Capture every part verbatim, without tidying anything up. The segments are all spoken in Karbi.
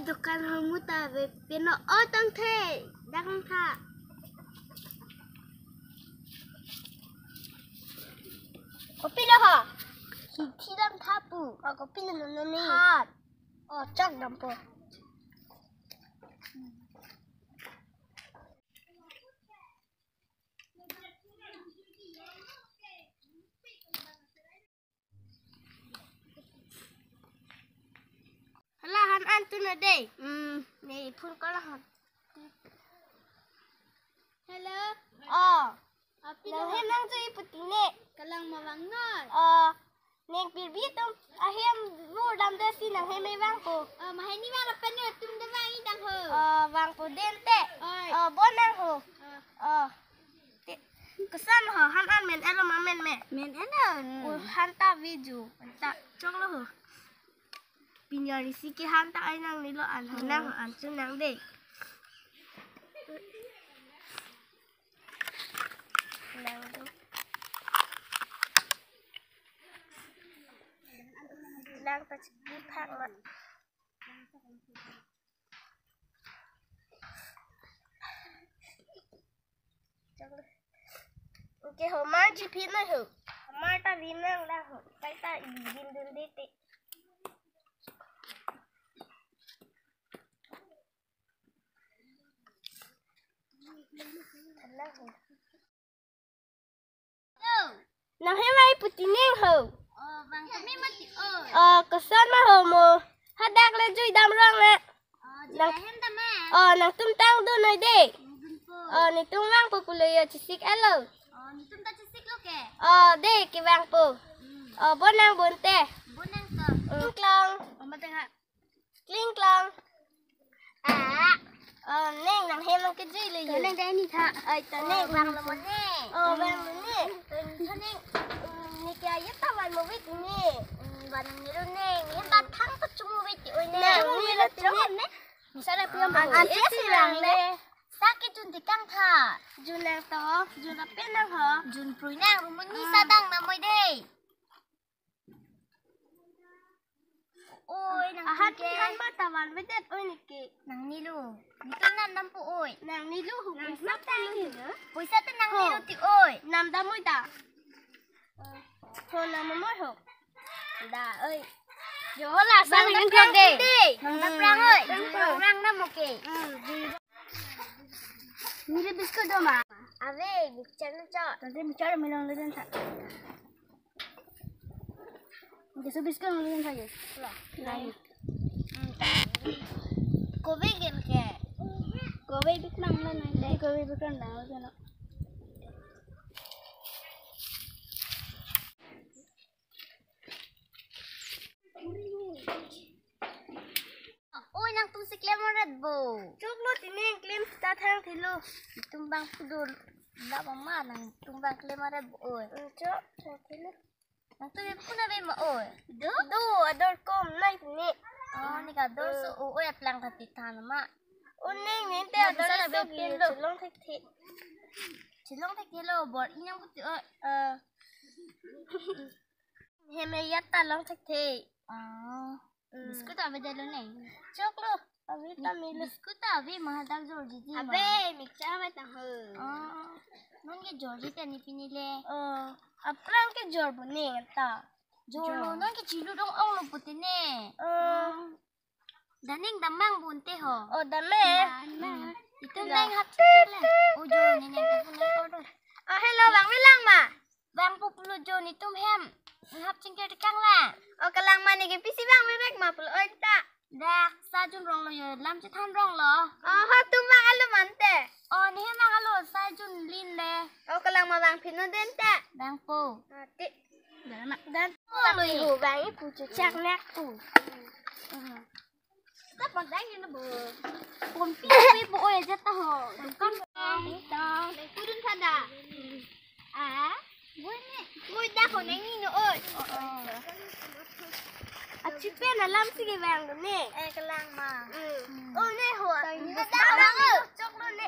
Dukan hamu ta ave peno, o tangthe, dak nangtha. Kopilo ha? Hithi dam tha pu. O kopilo lo nani? Hat. O chok dampo. Hala han an tu na dei. Hmm, ne phone call han. Hello. O. Apilo? Nanghem nangjui pu ti ne. Kalang ma vang noi. O. Neng pirbi atum ahem vur dam de si nanghem me vangpo. O, mahai ni vang lapen ne atum de vang idang ho. O, vangpo dente. Oi. O, bon nang ho. O. O. Te, koson ho, han an men-et lo ma menme? Men-et lo. O, han ta video. Ta choklo ho. Pinjari si ke han ta ai nangnelo an ho, nang ho an chu nang dei. Nang do. Lang ta chikli phak lo. Oke, homar ji phi noi ho. Homar ta vin nang la ho. Kai ta i vin dun de te. Hala ho. Nanghem ai pu ti neng ho. O, vang kami mati o. O, koson ma ho mo. Hadak le jui dam rong na. O, nang, hem dam ma. O, nangtum tang do noi de. Dunpo. O, netum vangpo pulo yo chisik alo. O, netum ta chisik lo ke. O, de ke vangpo. Hmm. O, bon nang bon te. Bon nang to. Hmm, klong. O, mateng ha. Kling klang. Ah. O, neng nanghem nang kejui lo yo. Neng dai ni tha. Oi, to neng. Vang lo mo ne. O, vang lo ne. To neng, mm, ne kya ye ta van mo wit ne. Mm, van nang ni lo neng. Hem ta thang ta chung mo wit oi ne. Neng ni lo chung ne. Misa da piyam mo. An an si vang le. Sa ke jun ti kang tha. Jun nang to, jun apen nang ho. Jun prui nang rumun ni sa dang na moi de. Oi, nang ahan ke. Ahan ba ta van vedet oi ne ke. Nang ni lo. Netum nam nam pu oi. Nang ni lo ho. Nang poisa nam ta ta ni lo. Poisa ta nang ni lo ti oi. Nam dam oi ta. Ho nam mo ho. Da oi. Yo la sa nang nang prang de. Nang ta prang oi. Prang prang. Prang nam mo ke. Hmm. Ni le biscuit do ma. Ave, bichar na cho. Tadi bichar mi long le den tha. Oke, so biscuit nang lun saja. Lah. Lah. Kobe gen ke. Kobe bik nang lan nang dai. Kobe bik nang lan nang. Oi, nangtum si klem aret bo. Choklo ti neng klem ta thang thilo. Netum bang pu do. La mama nangtum bang klem aret bo oi. Hmm, chok, chok thilo. Nangtum pu na be ma oi. Do? Do, ador kom nai ti ne. Oh, ne ke ador so o oi aplang ta ti than ma. O neng neng te ador so be pen lo. Chilong thek thek. Chilong thek thek lo bor inang pu ti oi. Eh. Hem ya ta long thek thek. Oh. Mm. Biscuit ave de lo ne. Choklo. Ave ta mi lo. Biscuit ave ma dak jorji ji ma. Ave, mixture ave ta ho. Oh. Non ke jorji ta ne pini le. Oh. Aplang ke jor bo ne ta. Jor lo, jor. Non ke chilu dong ong lo pute ne. Oh. Daning damang bunte ho. Oh, dame. Dame. Itum dang hap chingkir le. Oh, jo, ne neng ta pun ko do. Ah, hello, bang bilang ma. Bang pu pulo jo netum hem. Hap chingkir tekang la. O kalang ma ne ke pisi bang bebek ma pulo oi ta. Dak sa jun rong lo yo lam chethan rong lo. O ho tum bang alo mante. O ne hem bang alo sa jun lin le. O kalang ma bang phino den ta. Bang po. Ati. Dan pu lo yo bang ipu chuchak nak pu. Dapat lagi na bo. Pompi pi bo oi aja ta ho. Dukan. Tang. Turun kada. Ah, gue ni. Gue dah ko nang ni no oi. Achi pen alam si ke bang ne. Eh, kalang ma. Hmm. Oh, ne ho. Dah bang. Chok lo ne.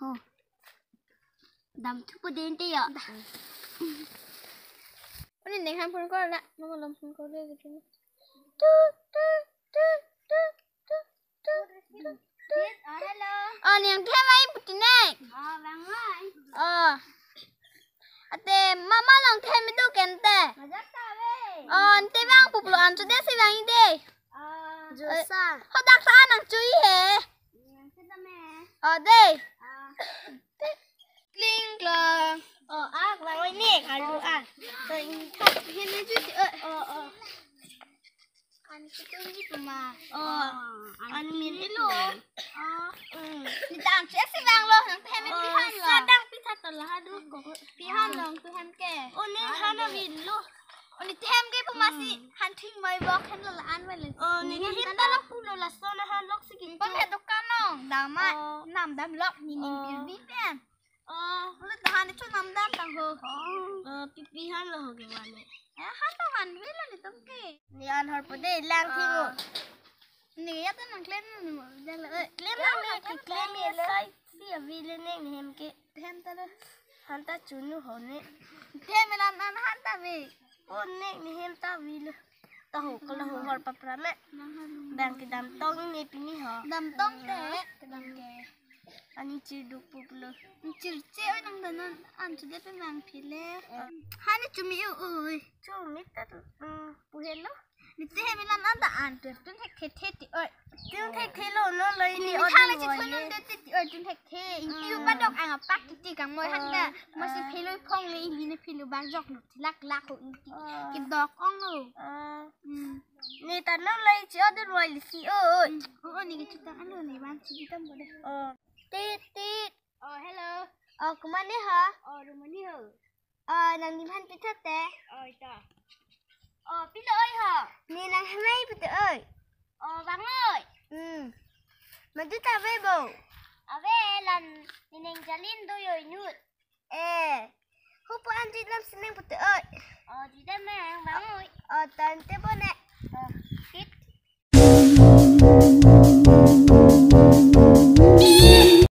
Ho. Dam thupo dente ya. Uni neng han phone call la, mama lom phone call le gitu. Tu, tu, tu, tu, tu, tu, tu, tu. Oh, neng them ai puti neng. Oh, bang ai. Oh. Ate mama long them itu kente. Majak ta ve. Oh, ante bang puplo an chu de si bang ide. Ah. Josa. Ho dak sa nang chui he. Nang kita me. Oh, de. Ah. Kling klong. Oh, ah, bang ini kalu ah. Bang ini. Ini chui. Eh, oh, oh. An kitung ji puma. Oh, an min ilo. Oh, mm. Ni dam che si bang lo, nang phem mi Oh, pihan lo. Sadang pitha to la hadu ko. Pihan lo, pihan ke. Oh, ni hana min lo. Oh, ni them ke puma si, Mm. han thing mai bok hen lo la an mai le. Oh, ni Ni ni han him ta ta la la pulo la so na han lok si ki. Pon he dukan nong, dam ma, Oh. nam dam lok, ni ni Oh. Pil bi pen. Oh, lo tahan itu nam dam tang ho. Oh, pipi han lo ho ke wan. Eh, han ta wan ve lo ni tong ke. Ni an hor pode lang thing o. Ah. Ni ya ta nang klem ni mo. Jang le, eh. Klem lang ni, klem ya sai si avi le neng ni hem ke. Hem ta le. Han ta chunu ho ne. Hem la nan han ta ve. O neng ni hem ta vi le. Ta ho kala ho hor papra me. Nang han. Bang ke dam tong ni pini ho. Dam tong te. Kedam ke. Ani chir duk pulo. Chir che oi nang danan an chude pe mang phile. Hani chumi o oi. Chumi ta, mm, pu helo. Nite he milan anta an tu tun thekthe ti oi. Tun thekthe lo, non lo ini. Ini thang le chithon non de ti oi tun thekthe. Ini yu padok ang apak ti kangmoi han da. Masi philoi phong le ini ne philo bang jok lo thilak lak ho ini ti. Kedok ong lo. Hmm. Ni ta non lo chi order wai li si oi. Hmm. Oh, oh, ni kechutang alo ni wan chi tam bo de. Oh. Tit, tit. Oh, hello. Oh, komat ne ho? Oh, rumah ni ho. Oh, nangli aphan pitha te? Oh, ita. Oh, pilo oi ho? Ne nang hemai pute oi. Oh, bang oi. Hmm. Madu ta ave bo? Ave, lan ne neng jalin do oi inut. Eh, hupo an jidam sineng pute oi. Oh, jidam nang bang oi. Oh, tante bo ne. Oh, tit.